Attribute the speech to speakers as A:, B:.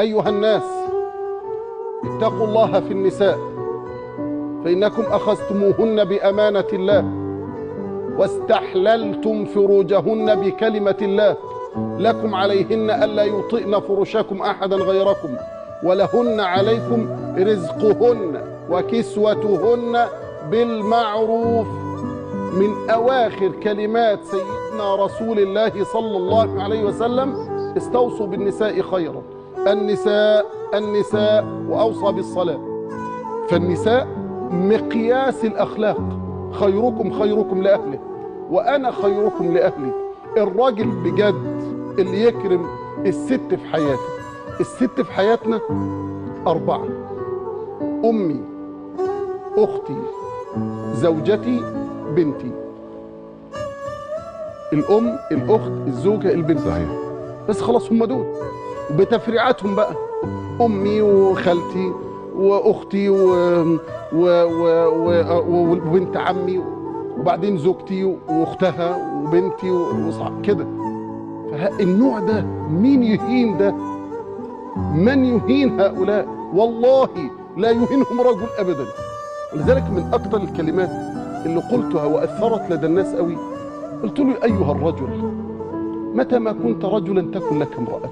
A: أيها الناس، اتقوا الله في النساء، فإنكم أخذتموهن بأمانة الله، واستحللتم فروجهن بكلمة الله، لكم عليهن ألا يطئن فرشكم أحدا غيركم، ولهن عليكم رزقهن وكسوتهن بالمعروف. من أواخر كلمات سيدنا رسول الله صلى الله عليه وسلم: استوصوا بالنساء خيرا، النساء النساء، وأوصى بالصلاة. فالنساء مقياس الأخلاق، خيركم خيركم لأهله وأنا خيركم لأهلي. الراجل بجد اللي يكرم الست في حياته. الست في حياتنا 4: أمي، أختي، زوجتي، بنتي. الأم، الأخت، الزوجة، البنت.
B: صحيح.
A: بس خلاص هم دول، وبتفريعاتهم بقى: أمي وخالتي وأختي وبنت عمي، وبعدين زوجتي وأختها وبنتي كده. فالنوع ده مين يهين ده؟ من يهين هؤلاء؟ والله لا يهينهم رجل أبدا. ولذلك من أكثر الكلمات اللي قلتها وأثرت لدى الناس قوي، قلت له: أيها الرجل، متى ما كنت رجلا تكن لك امرأة.